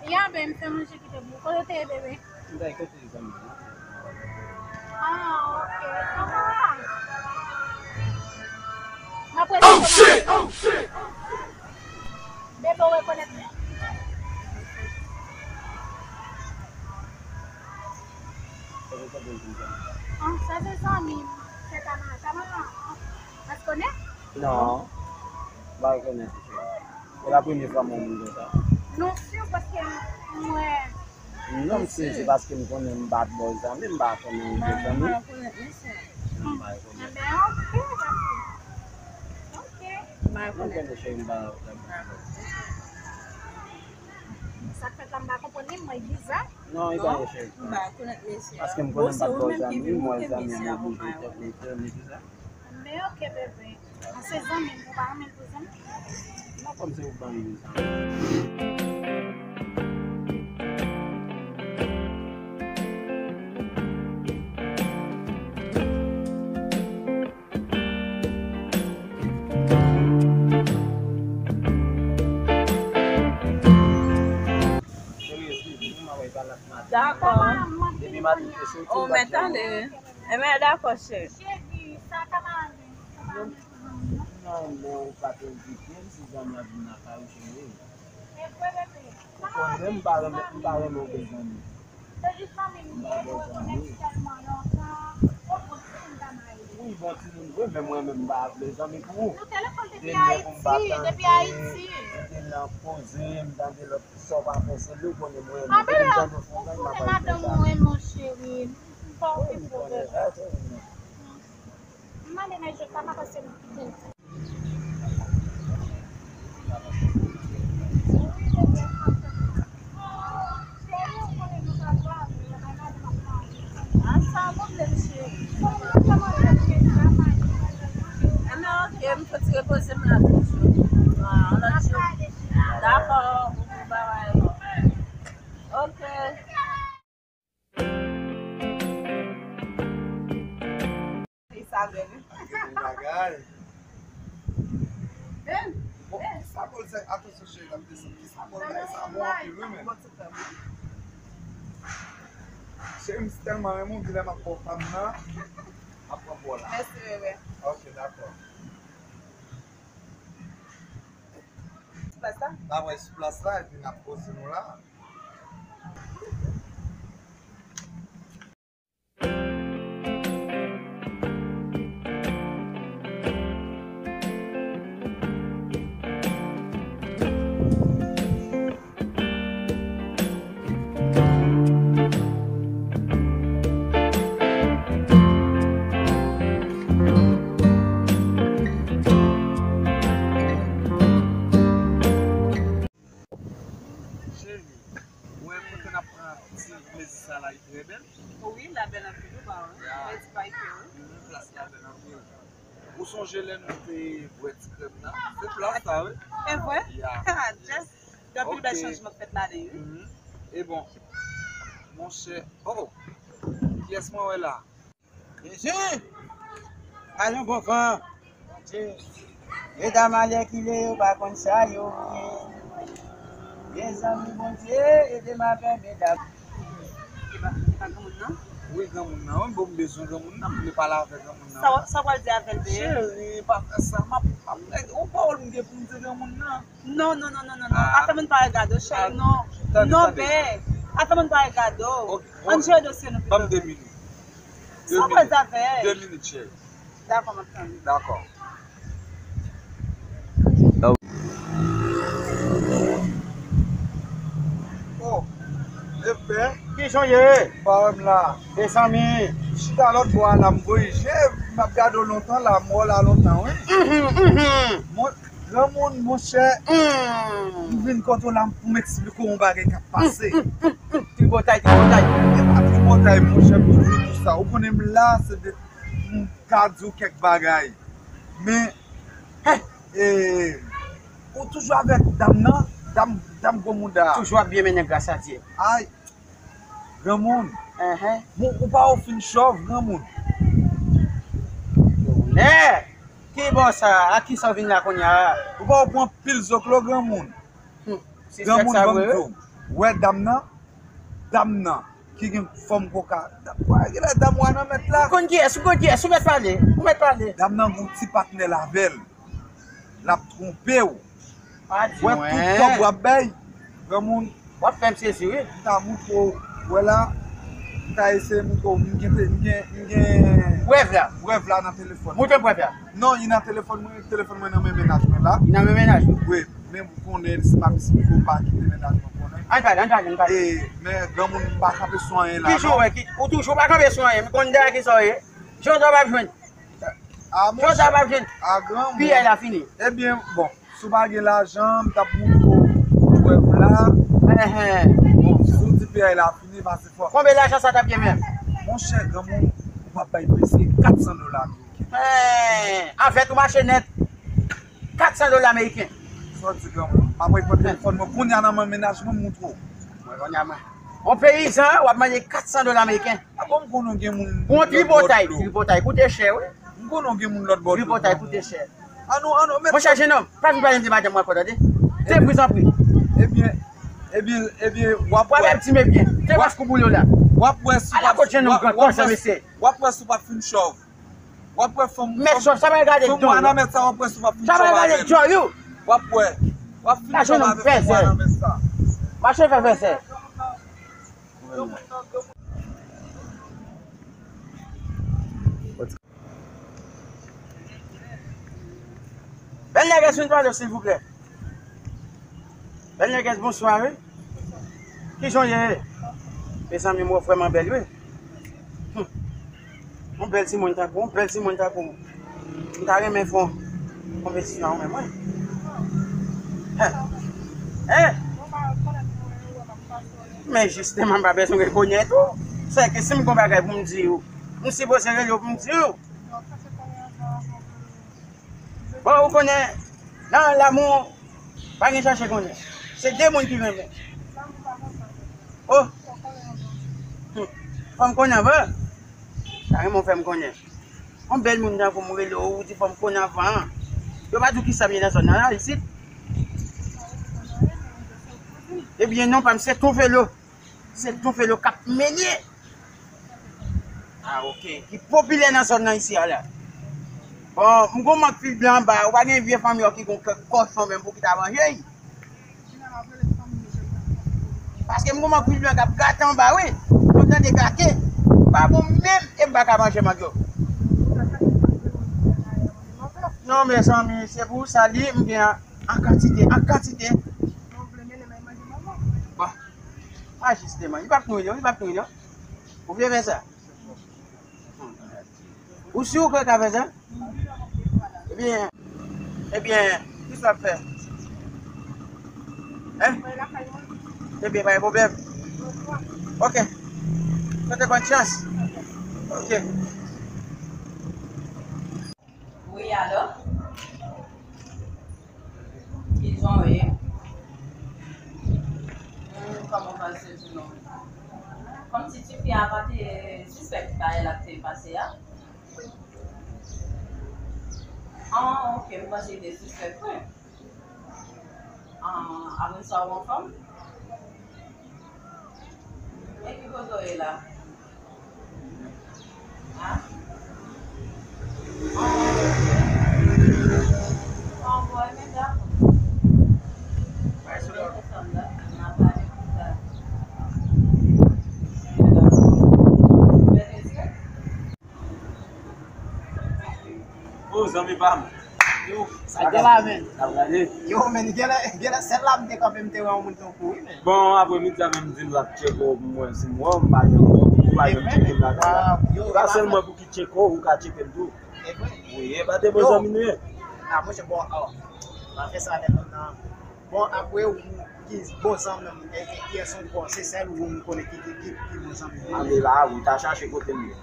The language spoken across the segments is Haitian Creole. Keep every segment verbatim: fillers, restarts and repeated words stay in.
Ya, ben, m fè manje kite pou ou. Kote w te ye, bebe? M t al kote zanmi m nan. Ah, ok. Kòman w la? M ap rete. Oh, shit! Oh, shit! Bebe, w rekonèt mwen? Ah, sa se zanmi m. Se Tamara. Tamara, èske w konnen? Non. M pa rekonèt li. Se la premye fwa m wè yon moun konsa. Non, si, paske m wè. Non, m sezi paske m konnen m pa t ba w zanmi, m pa konnen w gen zanmi. Mwen pa rekonèt mesye. Mwen pa rekonèt. Enben, ok, papi. Ok. M pa rekonèt. Mwen konnen cheri m pa rekonèt. Sa k fèt la, m pa konprann li, m wè bizarre. Non, li pa yon cheri. M pa rekonèt mesye. Paske m konnen m pa t ba w zanmi, m wè zanmi m oblije tèt mete, mete sa. Men ok, bebe. Mwen se zanmi m, ou pa renmen l pou zanmi? Non, kòm se ou ban li zanmi. Cheri, eskize m, mwen wè pa la maten. Dakò. Depi maten te soti, ou mèt ale. Enben, dakò, cheri. Cheri, sa ka mare. Non, non, ou pa t envite m, si zanmi ap vin lakay ou, cheri. E vre, bebe. Ou konnen m pa renmen, m pa renmen w gen zanmi. Se jis zanmi m ye, nou rekonèt tèlman lontan. Ou bon timoun ta mare. Wi, bon timoun vre, men mwen menm m pa vle zanmi pou ou. Nou te lekòl depi Ayiti, depi Ayiti. M te nan koze, m tande lòt sa w pa fè, se li w konnen mwen renmen. Depi m tande w fè yon bagay, m ap al fè sa. Ou konnen madanm ou renmen w, cheri. M pa okipe w, bebe. M ale nan jwèt la, m ap pase m kite l. Enben, ok, m soti repoze m la toujou. Ah, yon lòt jou. Dakò, bye bye. Ok. Isabelle. Gen bon bagay. Bon, kisa bòl sa? Atansyon, cheri, l ap desann. Kisa bòl sa? Sa bon anpil, wi, men. Cheri, m tèlman renmen w, genlè m ap ba w pa m nan, m ap pran bòl la. Mèsi, bebe. Ok, dakò. Sou plas la? N ap wè sou plas la, epi n ap poze nou la. Cheri, ou wè kote n ap pran ti plezi sa la, li trè bèl. Wi, la bèl anpil, ou pa wè? Ya. Bèl ti pay ke, wi. Mhm, plas la bèl anpil. Ou sonje lè nou te bwè ti krèm nan? Se plas sa, wi. E vre? Ya. Just gen anpil bèl chanjman k fèt ladan, wi. Mhm. E bon, monchè, oh, kiyès mwen wè la? Jezi! Al yon bon van. Bondye. Medam alèkile yo pa konn sa yo ye. Mezanmi, Bondye, ede m avè medam. E pa, e pa granmoun nan? Wi, granmoun nan. Wi, bon, m bezwen granmoun nan. M vle pale avè granmoun nan. Sa w, sa w pral di avè l, bebe? Cheri, pa fè sa. M ap, m ap, yon pawòl m gen pou m di granmoun nan. Non, non, non, non, non, non. Ah. Afè moun pa regade w, cheri, non. Non, bè. Afè moun pa regade w. Ok, ann jere dosye nou pito. Ban m de minit. Sa w pral di avè l? De minit, cheri. Dakò, m ap tann. Dakò. Oh, epè. Kijan w ye? Pa wè m la. Mezanmi. Chita lòt bò a la, m voye je, m ap gade w lontan la, m wè w la lontan, wi. Mhm, mhm. Granmoun, monchè, m vin kote w la pou m eksplike w yon bagay k ap pase. Tripotay, tripotay. E pa tripotay, monchè, m toujou di w sa. Ou konnen m la, se de, m ka di w kèk bagay. Men, e, ou toujou avèk dam nan, dam, dam gwo mouda. Toujou ap byen mennen, gras a Dye. Ay, granmoun. Enhen. Bon, ou pa wè w fin chòv, granmoun. Tonnè! Ki bò sa? A kisa w vin la kounye a? Ou pa wè w pran pil zoklo, granmoun? Hmm. Granmoun, ban m di w. Wè dam nan, dam nan ki gen fòm koka. Wè, genlè dam wa nan mèt la. Ou konn kiyès, ou konn kiyès, ou mèt pale, ou mèt pale. Dam nan gen yon ti patnè l avè l. L ap twonpe w. Pa di mwen. Wè tout kòb w ap bay, granmoun. W ap fè m sezi, wi. M ta montre w, wè la, m ta eseye montre w, m gen, m gen, m gen prèv la. Prèv la nan telefòn. Montre m prèv la. Non, li nan telefòn mwen, telefòn mwen nan men mennaj mwen la. Li nan men mennaj ou? Wi, men ou konnen, si m ap esplike w, pa kite mennaj mwen konnen. Ann pale, ann pale, ann pale. E, men granmoun, m pa kanpe sou anyen la, non. Ki jan w wè, ki, ou toujou pa kanpe sou anyen, m konn dèyè ki sa w ye. Jan w ap jwenn. A, monchè. Jan w ap jwenn. A, granmoun. Piyay la fini. Ebyen, bon, si w pa gen lajan, m t ap montre w prèv la. Enhen. Bon, si w di piyay la fini, pase fò. Konbyen lajan sa t ap gen menm? Monchè, granmoun, ou p ap bay plis ke kat san dola ameriken. Enhen. Avèk ou mache nèt. Kat san dola ameriken. Sa w di granmoun? M ap pran telefòn mwen kounye a nan men mennaj mwen, m montre w. Mwen kounye a mwen. Yon peyizan, w ap mande kat san dola ameriken. A bon, m konnen w gen moun lòt bò dlo. Tripotay, tripotay koute chè, wi. M konnen w gen moun lòt bò dlo. Tripotay koute chè. An nou, an nou, mèt. Monchè, jenòm, pa vin pale m de madanm mwen ankò, tande? Te prizanpri. Ebyen, ebyen, ebyen, w ap wè. W ap wè ti men byen. Te w ap, mas kou boulyo la. W ap wè si w ap, w ap wè si, w ap wè si w ap fin chòv. W ap wè fanm, mèt fanm, chòv, sa pa gade fanm djòl ou. Mèt sa, w ap wè si w ap fin chòv avè l. Sa pa gade djòl ou. W ap wè. W ap fin chòv avè fanm mwa nan mèt sa. Mache fè fè sè. Bèl nègès, vin pale w, silvouplè. Bèl nègès, bonswa, wi. Kijan w ye? Mezanmi, m wè w vrèman bèl, wi. Hmm. Yon bèl timoun tankou w, yon bèl timoun tankou w. M ta renmen fè yon konpetisyon ak ou menm, wi. Hen? Hen? Men jisteman, m pa bezwen rekonèt ou. Sèke si m gon bagay pou m di w, m sipoze rele w pou m di w. Bon, ou konnen, nan lamou, pa gen chache konnen. Se de moun ki renmen. Oh! Hmm. Fò m konnen anvan. Sa renmen w fè m konnen. Yon bèl moun tankou m rele w, ou di fò m konnen anvan. Yo pa di w kisa m ye nan zòn nan la, isit? Ebyen non, pa m se tou velo. Se tou velo k ap mennen. Ah, ok. Ki popilè nan zòn nan isi a la. Bon, m gon mank fil blan anba, ou pa gen vye fanmi w ki gon kè kòchon menm pou ki ta manje l? Paske m gon mank fil blan k ap gate anba, wi. Ou tande gate. Pa bon menm, e m pa ka manje mank yo. Non, mezanmi, se pou sa li, m gen an, an kantite, an kantite. Bon. Ajisteman. Li p ap nouri, non, li p ap nouri, non. Ou vle fè sa? Ou si ou kwè w ka fè sa? Ebyen, ebyen, kisa w ap fè? Hein? Ebyen, pa gen pwoblèm. Ok. Swete bòn chans. Ok. Wi, alo? Kijan w ye? Hmm, kòman w panse jounen w? Kòmsi tifi a pa te sispèk bagay la k te pase a? Ah, ok, m panse li te sispèk vre. Ah, apre sa, w anfòm? E ki kote w ye la? Ah? Ah, ok. Bon, bon, men dakò. Mwen fè sa m la, n a pale pita. Mèkredi? Oh, zanmi pa m. Yo, sa te la, men. N ap gade. Yo, men, genlè, genlè, sèl la m te kanpe, m te wè yon moun tankou w, wi, men. Bon, aprè midi a, men m di l ap tcheke w pou m wè si m wè w, m pa janm wè w, m pa janm tcheke m lakay la. E pa sèlman pou ki tcheke w, ou ka tcheke m tou. E vre? Wi, e pa de bon zanmi nou ye. A, monchè, bon, oh, m a fè sa nèt, non. Bon, aprè ou, ki bon zanmi, e, e kiyès ankò? Se sèl ou m konnen ki, ki, ki, ki bon zanmi m. Ale la, ou ta chache kote m ye.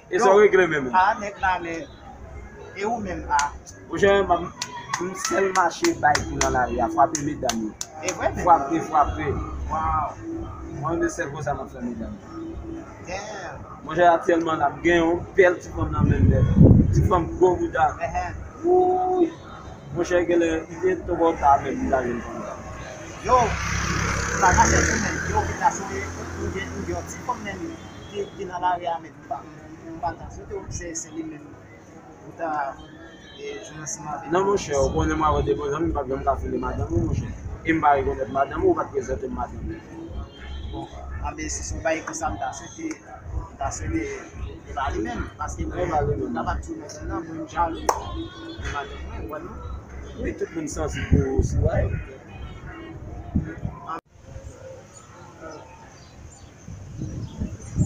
E sa w regle menm? A, nèg la, men. E ou menm, a? Monchè, m ap, m sèl mache bay kou nan lari a, frape medam yo. E vre, men? Frape, frape. Waw. Mwen, de sèl konsa m ap fè medam yo. Damn. Monchè, aktyèlman la, m gen yon bèl ti fanm nan men m nèt. Ti fanm gwo bouda. Enhen. Wouy! Monchè, genlè, li te twò ta menm, li ta jwenn fanm sa. Yo! Bagay se tou menm, yo ki ta sou li, ou gen, ou gen yon ti fanm menm ki, ki nan lari a, men m pa, m pa ta sou li, se, se li menm. Ou ta, e, jwenn ansanm avè m. Non, monchè, ou konnen mwen avè de bon zanmi, m p ap janm ka file madanm ou, monchè. E m pa rekonèt madanm ou, ou pa t prezante m madanm ou. Bon, anben, si se yon bagay konsa, m ta swete, m ta swete e pa li menm, paske mwen, m kapab di w mentnan, mwen, m jalou de madanm mwen, ou wè non? Wi, tout moun sansib pou, si w wè.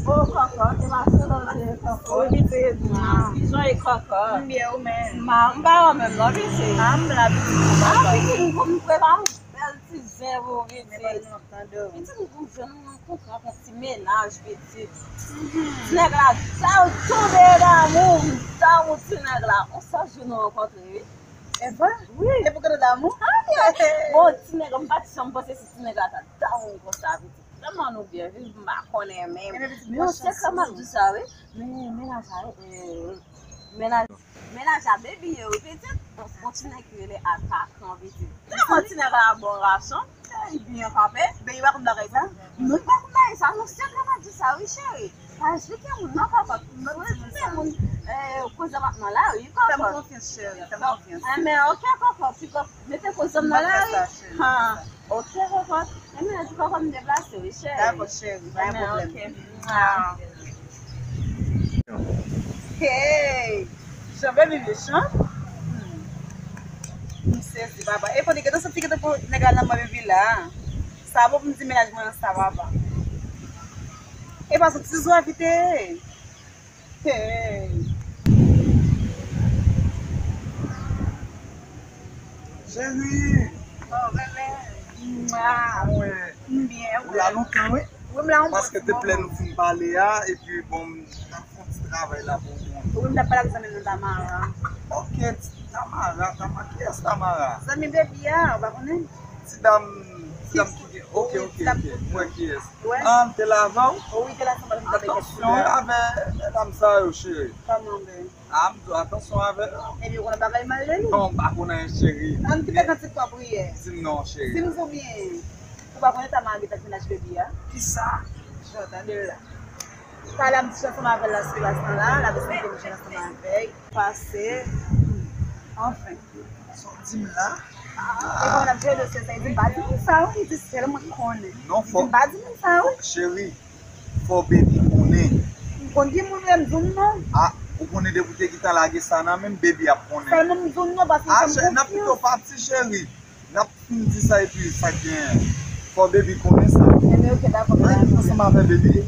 O, kòkòt, e pa sou lòt, e kòkòt. Wi, pitit. Kijan e kòkòt? M byen, ou menm? M pa wè menm non, pitit. A, m la, pitit. A, pitit, m konn prepare yon bèl ti zen pou pitit. Pitit, m konn jwenn yon kontra avèk ti mennaj, pitit. Ti nèg la, sa yo tonbe damou, damou ti nèg la. On sèl jou nou rankontre, wi. E vre? Wi. E pou kote damou? Bon, ti nèg, m pa t janm panse si ti nèg la ta damou konsa, pitit. Tèlman nou byen viv, m pa konnen menm. Men yon sekrè m ap di sa, wi. Men, mennaj la, e, mennaj, mennaj la baby ye, wi, pitit. Bon, bon ti nèg ki rele Atakan, pitit. Tèlman ti nèg la bon gason. Li byen kanpe. Baby pa konn bagay sa? Non, li pa konn bagay sa. Non, sekrè m ap di sa, wi, cheri. Pa esplike moun non, kòkòt. Mwen di moun sa. Moun, e, koze m ap nan lari, kòkòt. Fè m konfyans, cheri, fè m konfyans. Enben, ok, kòkòt, pick up, mete koze m nan lari. Ha, ok, kòkòt. Enben, di kòkòt m deplase, wi, cheri. Dakò, cheri, pa gen pwoblèm. Enben, ok. Hey, Jean Baby mechan. M sezi, papa. E fò li gentan santi gentan pou nèg la nan men Baby la. Sa bon pou m di mennaj mwen an sa, papa. E pa sou ti zwa vite. Hey. Cheri. Oh, bebe. Mwa. Mwen. M byen, ou la lontan, wi. Wi, m la yon bon ti moman. Paske te plè nou fin pale a, epi bon, m t ap fè yon ti travay la pou ou. Wi, m t ap pale ak zanmi nou Tamara. Ok, Tamara, Tamara, kiyès Tamara? Zanmi Baby a, ou pa konnen? Ti dam, ti dam ki gen, ok, ok, ok, m wè kiyès. An, te la avè w? Wi, te la ansanm avè m. Atansyon avè medam sa yo, cheri. Kòman, bebe? A, m di w atansyon avè l. Epi, ou konnen bagay mal de li? Non, m pa konn anyen, cheri. Ann kite kantik pa priyè. Di m non, cheri. Di m di w byen. Ou pa konnen Tamara gen tèt mennaj Baby a? Kisa? Jan, tande l la. Talè a m t ansanm avè l la sou plas lan la, l ap esplike m jan ansanm avè l pase. Anfen. Sa w di m la? E kòman l ap jere dosye sa? Li di m pa di moun sa, wi. Li di sèl mwen k konnen. Non, fò. Li di m pa di moun sa, wi. Cheri, fò Baby konnen. M konn ki moun, men m di w non. A, ou konnen depi w te gentan lage sa nan men m, Baby ap konnen. Sèlman m di w non, paske m fè m konfyans. A, chè, n ap pito pati, cheri. N ap fin di sa epi sa k genyen. Fò Baby konnen sa. Enben, ok, dakò, medam. Ann ansanm avè Baby.